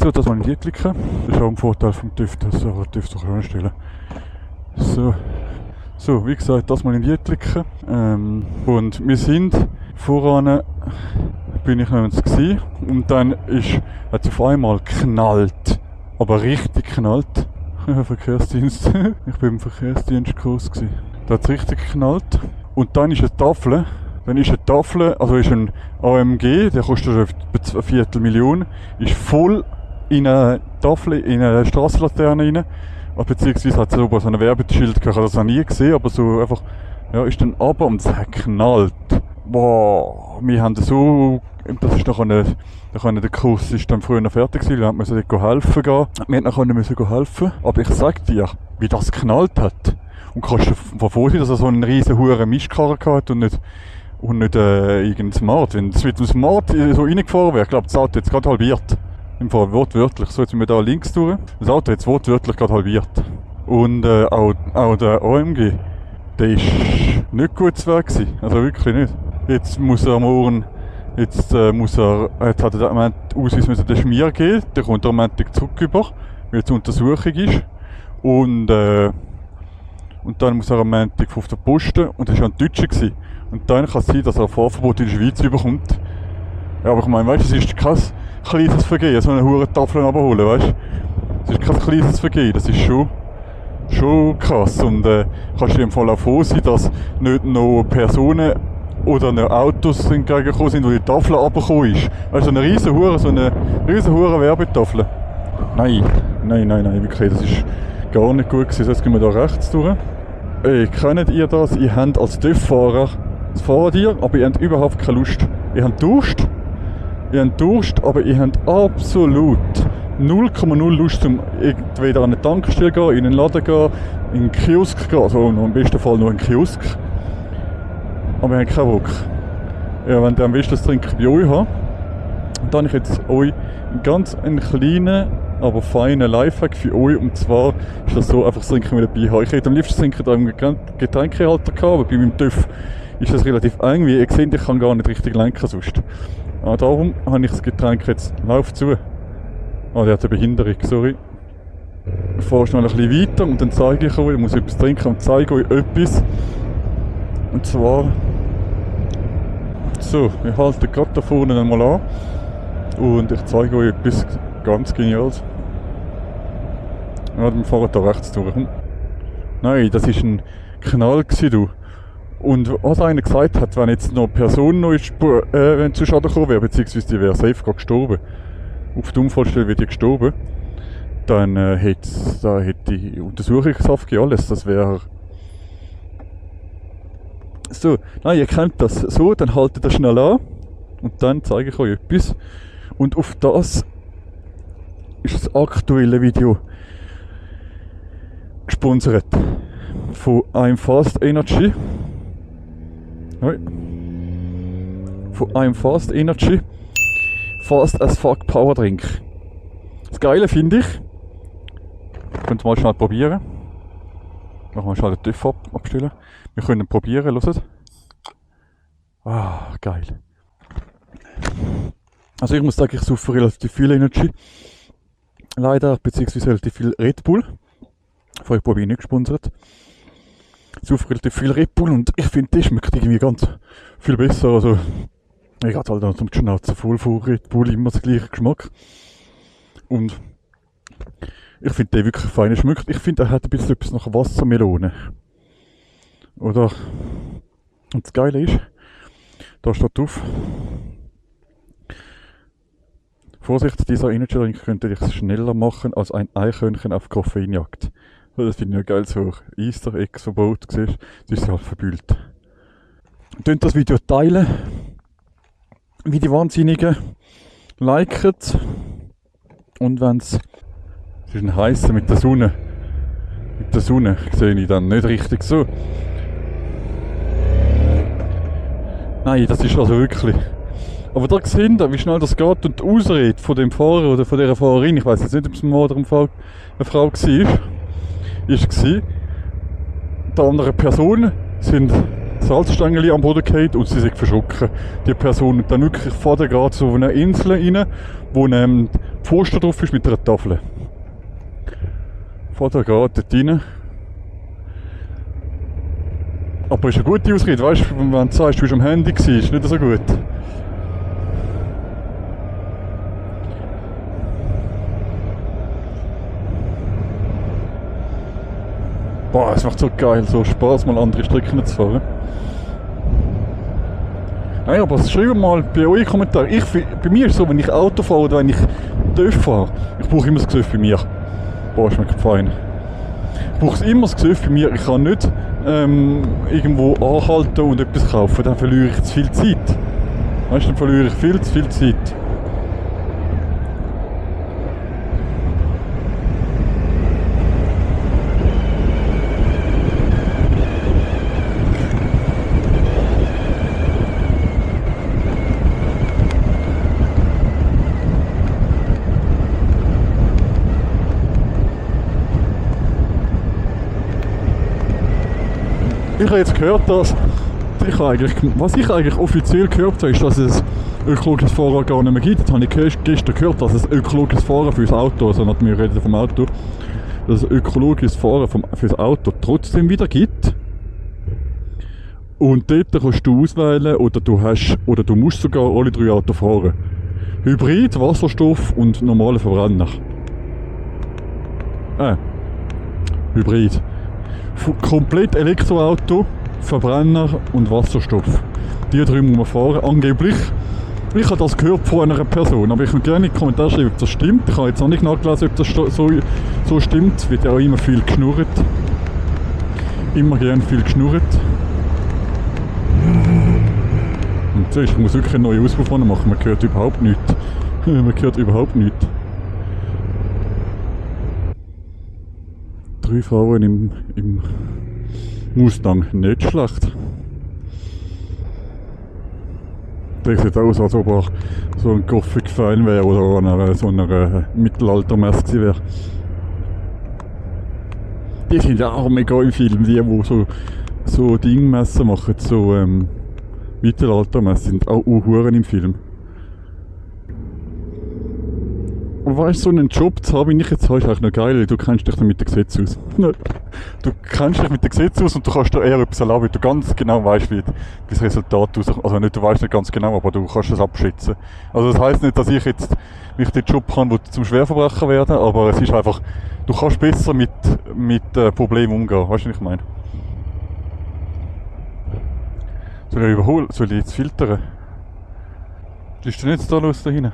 So, das mal in die klicken. Das ist auch ein Vorteil vom TÜV, dass er TÜV so stellen. So, wie gesagt, das mal in die klicken. Und wir sind voran, bin ich noch gewesen, und dann hat es auf einmal geknallt. Aber richtig geknallt. Ja, Verkehrsdienst. Ich bin im Verkehrsdienstkurs gewesen. Da hat es richtig geknallt. Und dann ist eine Tafel. Also ist ein AMG, der kostet etwa 250.000, ist voll in eine Tafel, in eine Strassenlaterne rein. Beziehungsweise hat es oben so ein Werbeschild gehabt, ich habe das noch nie gesehen, aber so einfach, ja, ist dann runter und es hat geknallt. Boah, wir haben so, das ist der Kurs ist dann früher noch fertig gewesen, wir mussten dort helfen gehen. Wir mussten helfen, aber ich sag dir, wie das geknallt hat. Und kannst du dir vorstellen, dass er so einen riesen Huren Mischkarren gehabt und nicht irgendein Smart. Wenn es mit dem Smart so reingefahren wäre, ich glaube, das Auto jetzt gerade halbiert. Im Fall wortwörtlich. So, jetzt sind wir da links durch. Das Auto jetzt wortwörtlich gerade halbiert. Und auch der AMG, der ist nicht gut zu Weg gewesen. Also wirklich nicht. Jetzt muss er morgen, jetzt hat er am Ausweis müssen den Schmier geben. Der kommt am Montag zurück über, weil es Untersuchung ist. Und dann muss er am Montag auf der Posten, und das war ja ein Deutscher gewesen. Und dann kann es sein, dass er ein Fahrverbot in der Schweiz überkommt. Ja, aber ich meine, weißt du, es ist kein kleines Vergehen, so eine hure Tafel abholen, weißt du? Es ist kein kleines Vergehen, das ist schon krass. Und kannst du im Fall auch froh sein, dass nicht noch Personen oder noch Autos entgegengekommen sind, wo die Tafel runtergekommen ist. Weißt du, so eine riesen hure Werbetafel. Nein, wirklich, das ist gar nicht gut gewesen. Jetzt gehen wir da rechts durch. Kennt ihr das? Ihr habt als TÜV-Fahrer das Fahrrad, aber ihr habt überhaupt keine Lust. Ihr habt Durst, aber ihr habt absolut 0,0 Lust, um entweder an eine Tankstelle gehen, in einen Laden gehen, in einen Kiosk gehen, also im besten Fall nur einen Kiosk. Aber ihr habt keinen Bock. Ja, wenn ihr am besten das Trinken bei euch habt, dann habe ich jetzt euch einen kleinen, aber feinen Lifehack für euch. Und zwar ist das so, einfach das Trinken mit dabei haben. Ich hätte am liebsten das Trinken da im Getränkehalter gehabt, aber bei meinem TÜV ist das relativ eng, wie ihr seht, ich kann gar nicht richtig lenken sonst. Darum habe ich das Getränk jetzt Lauf zu. Der hat eine Behinderung, sorry. Ich fahre schnell ein bisschen weiter und dann zeige ich euch, ich muss etwas trinken und zeige euch etwas. Und zwar, so, wir halten gerade da vorne einmal an und ich zeige euch etwas ganz Geniales. Ja, wir fahren da rechts durch. Nein, das war ein Knall gewesen, du. Und was einer gesagt hat, wenn jetzt noch eine Person wenn zu Schaden gekommen wäre, beziehungsweise die wäre safe gestorben, auf der Unfallstelle wird die gestorben, dann hätte die Untersuchungshaft gegeben, alles, das wäre... So, nein, ihr kennt das so, dann haltet das schnell an und dann zeige ich euch etwas. Und auf das ist das aktuelle Video gesponsert von I'm Fast Energy. Von einem Fast Energy. Fast as fuck Power Drink. Das Geile finde ich, könnt ihr mal schnell probieren. Machen wir schnell den TÜV abstellen. Wir können probieren, hört. Ah, geil. Also ich muss sagen, ich saufe relativ viel Energy. Leider, beziehungsweise relativ viel Red Bull. Von euch probiere ich nicht gesponsert. Ich saufe relativ viel Red Bull und ich finde, das schmeckt irgendwie ganz viel besser. Also, ich hatte halt dann zum Schnauzen voll von Red Bull immer das gleiche Geschmack. Und ich finde, der wirklich fein schmeckt. Ich finde, er hat ein bisschen etwas nach Wassermelone. Oder? Und das Geile ist, da steht drauf: Vorsicht, dieser Energy Drink könnte dich schneller machen als ein Eichhörnchen auf Koffeinjagd. Das finde ich noch geil, so Easter Eggs Verbot siehst, das ist halt verbüllt. Tönt das Video teilen, wie die Wahnsinnigen, liket, und wenn es ist ein heißer mit der Sonne sehe ich dann nicht richtig so. Nein, das ist also wirklich. Aber da seht ihr, wie schnell das geht, und die Ausrede von dem Fahrer oder von dieser Fahrerin, ich weiss jetzt nicht, ob es ein Mann oder eine Frau war, die anderen Personen sind Salzstängel am Boden gefallen und sie sind verschrocken. Die Person dann wirklich vor der gerade so eine Insel rein, wo Pfosten drauf ist mit einer Tafel. Fahrt er gerade dort rein. Aber ist eine gute Ausrede, weißt du, wenn du sagst, du bist am Handy gewesen, ist nicht so gut. Boah, es macht so geil, so Spaß, mal andere Strecken zu fahren. Nein, aber schreibt mal bei euch Kommentare. Bei mir ist es so, wenn ich Auto fahre oder wenn ich TÜV fahre, ich brauche immer das Gesöff bei mir. Boah, ist mir gefallen. Ich brauche immer das Gesöff bei mir. Ich kann nicht irgendwo anhalten und etwas kaufen, dann verliere ich zu viel Zeit. Weißt du, dann verliere ich viel zu viel Zeit. Ich habe jetzt gehört, dass was ich eigentlich offiziell gehört habe, ist, dass es ökologisches Fahren gar nicht mehr gibt. Das habe ich gestern gehört, dass es ökologisches Fahren für das Auto, also nicht, wir reden vom Auto, dass es ökologisches Fahren für das Auto trotzdem wieder gibt. Und dort kannst du auswählen oder du musst sogar alle 3 Autos fahren. Hybrid, Wasserstoff und normale Verbrenner. Hybrid. Komplett Elektroauto, Verbrenner und Wasserstoff. Die 3 muss man fahren, angeblich. Ich habe das gehört von einer Person, aber ich würde gerne in die Kommentare schreiben, ob das stimmt. Ich habe jetzt noch nicht nachgelesen, ob das so stimmt. Es wird ja auch immer viel geschnurrt. Immer gerne viel geschnurrt. Und zuerst, ich muss wirklich eine neue Auspuff machen, man hört überhaupt nichts. Man hört überhaupt nichts. 3 Frauen im Mustang, nicht schlecht. Der sieht aus, als ob er so ein Gothic-Fan wäre oder an so einer Mittelalter-Messe wäre. Die sind ja auch mega im Film, die so Dingmessen machen, so Mittelalter-Messen sind auch Huren im Film. Und weißt du, so einen Job zu haben, wie ich jetzt habe, ist eigentlich noch geil, du kennst dich dann mit dem Gesetz aus. Du kennst dich mit dem Gesetz aus und du kannst dir eher etwas erlauben, weil du ganz genau weißt, wie das Resultat rauskommt. Also nicht, du weißt nicht ganz genau, aber du kannst es abschätzen. Also das heisst nicht, dass ich jetzt nicht den Job kann, wo du zum Schwerverbrecher werden, aber es ist einfach, du kannst besser mit Problemen umgehen. Weißt du, was ich meine? Soll ich überholen? Soll ich jetzt filtern? Ist denn jetzt da los da hinten?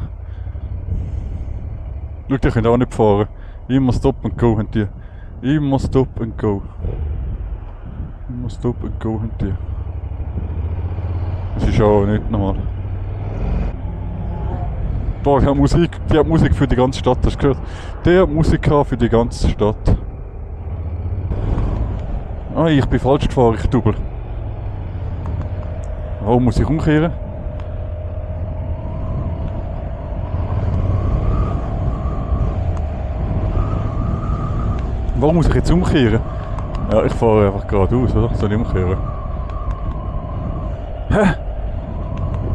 Schau, die können auch nicht fahren. Immer Stop and Go haben die. Immer Stop and Go. Immer Stop and Go haben die. Das ist auch nicht normal. Boah, die hat Musik für die ganze Stadt, hast du gehört? Die hat Musik für die ganze Stadt. Ah, ich bin falsch gefahren, ich double. Warum muss ich umkehren? Warum muss ich jetzt umkehren? Ja, ich fahre einfach geradeaus, oder? Soll ich umkehren? Hä?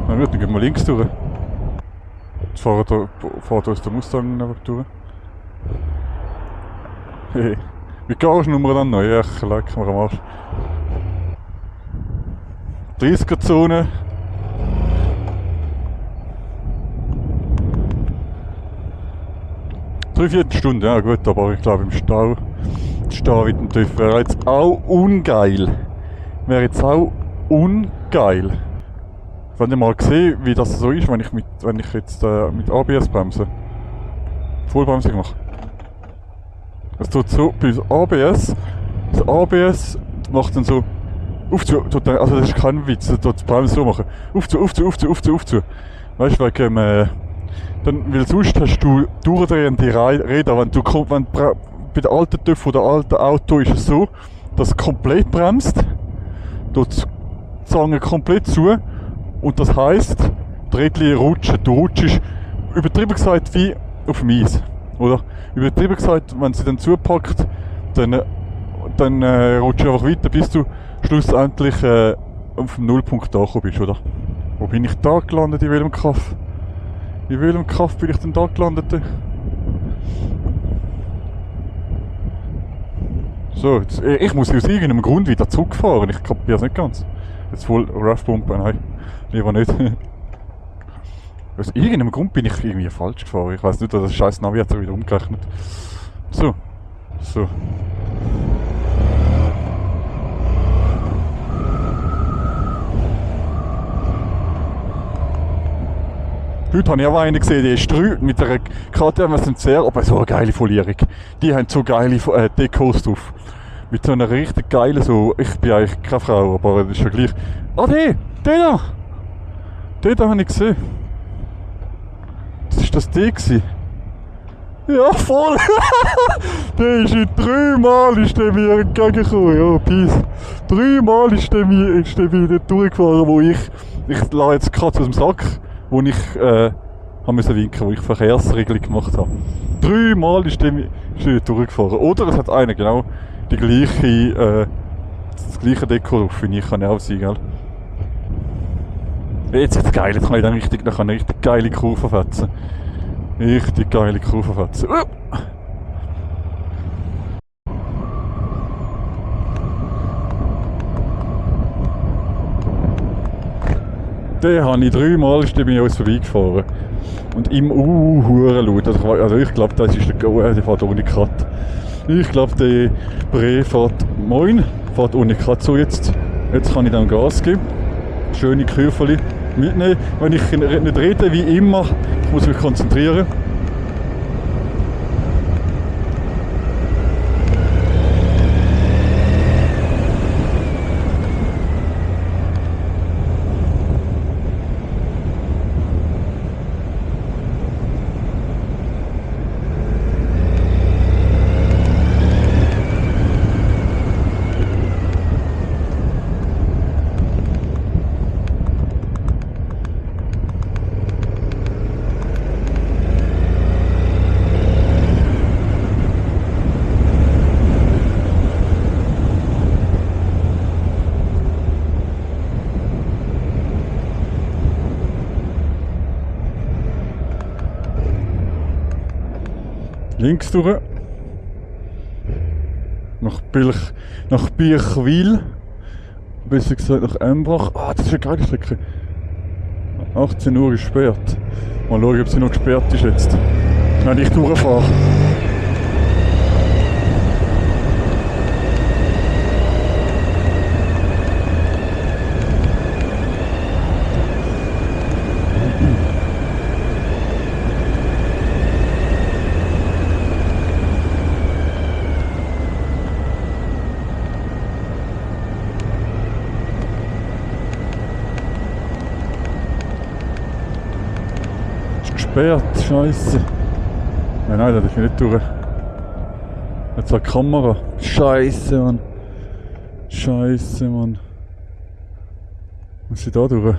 Na gut, dann gehen wir links durch. Jetzt fährt uns der Mustang einfach durch. Hey, wie Garagenummer dann noch? Ja, ich leck mir am Arsch. 30er-Zone. Dreiviertel Stunde, ja gut, aber ich glaube im Stau mit dem TÜV wäre jetzt auch ungeil. Wäre jetzt auch ungeil. Wenn ihr mal gesehen, wie das so ist, wenn ich jetzt mit ABS bremse. Vollbremsung mache. Es tut so, bei ABS, das ABS macht dann so, aufzu, also das ist kein Witz, das tut die Bremse so machen. Aufzu. Weißt du, wegen, weil sonst hast du durchdrehende Räder. Wenn bei der alten TÜV oder alten Auto ist es so, dass es komplett bremst, dort die Zange komplett zu und das heisst, die Rädchen rutschen. Du rutschst, übertrieben gesagt, wie auf dem Eis. Oder? Übertrieben gesagt, wenn sie dann zupackt, dann rutschst du einfach weiter, bis du schlussendlich auf dem Nullpunkt angekommen bist, oder? Wo bin ich da gelandet, in welchem Kaff? In welchem Kaff bin ich denn da gelandet? So, ich muss aus irgendeinem Grund wieder zurückfahren. Ich kapiere es nicht ganz. Jetzt voll Rough-Pumpen, nein. Lieber nicht. Aus irgendeinem Grund bin ich irgendwie falsch gefahren. Ich weiß nicht, das scheiß Navi hat sich wieder umgerechnet. So. So. Heute habe ich auch einen gesehen, der ist 3 mit einer KTM SMCR, aber so eine geile Folierung. Die haben so geile Dekos drauf. Mit so einer richtig geilen, so, ich bin eigentlich keine Frau, aber das ist ja gleich. Ah, den da! Den da habe ich gesehen. Das ist das der gewesen. Ja, voll! Der ist in 3 Mal ist der mir entgegengekommen, ja, peace. 3 Mal ist der mir dort durchgefahren, wo ich lasse jetzt gerade aus dem Sack, wo ich musste winken, wo ich Verkehrsregelung gemacht habe. 3 Mal ist der dort durchgefahren. Oder es hat einer genau die gleiche, das gleiche Deko drauf, wie ich, kann ja auch sein, gell? Jetzt ist es geil, jetzt kann ich dann richtig geile Kurve fetzen. Richtig geile Kurve fetzen. Den habe ich 3 Mal ist der bei uns vorbeigefahren. Und im hure laut. Also ich glaube, das ist der fährt ohne Cut. Ich glaube, der Bre fährt ohne Cut. So jetzt kann ich dann Gas geben. Schöne Kurve mitnehmen. Wenn ich nicht rede, wie immer, ich muss mich konzentrieren. Links durch. Nach Birchwil. Besser gesagt nach Embrach. Ah, das ist eine geile Strecke. 18 Uhr ist gesperrt. Mal schauen, ob sie noch gesperrt ist jetzt. Wenn ich durchfahre. Gesperrt, Scheiße. Nein, da darf ich nicht durch. Jetzt eine Kamera. Scheiße, Mann. Scheiße, Mann. Muss ich da durch?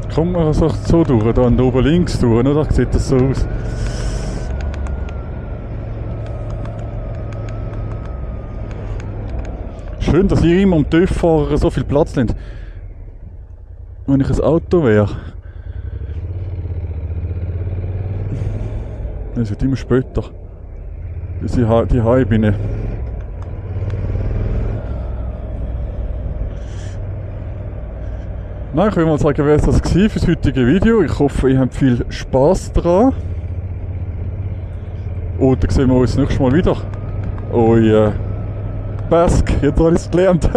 Die Kamera sagt so durch, da und oben links durch, oder? Da sieht das so aus. Schön, dass ihr immer am TÜV-Fahrer so viel Platz nehmt. Wenn ich ein Auto wäre. Es wird immer später. Die Haibine. Nein, ich will mal sagen, wer das war für das heutige Video. Ich hoffe, ihr habt viel Spass daran. Und dann sehen wir uns nächstes Mal wieder. Bask, jetzt habe ich es gelernt.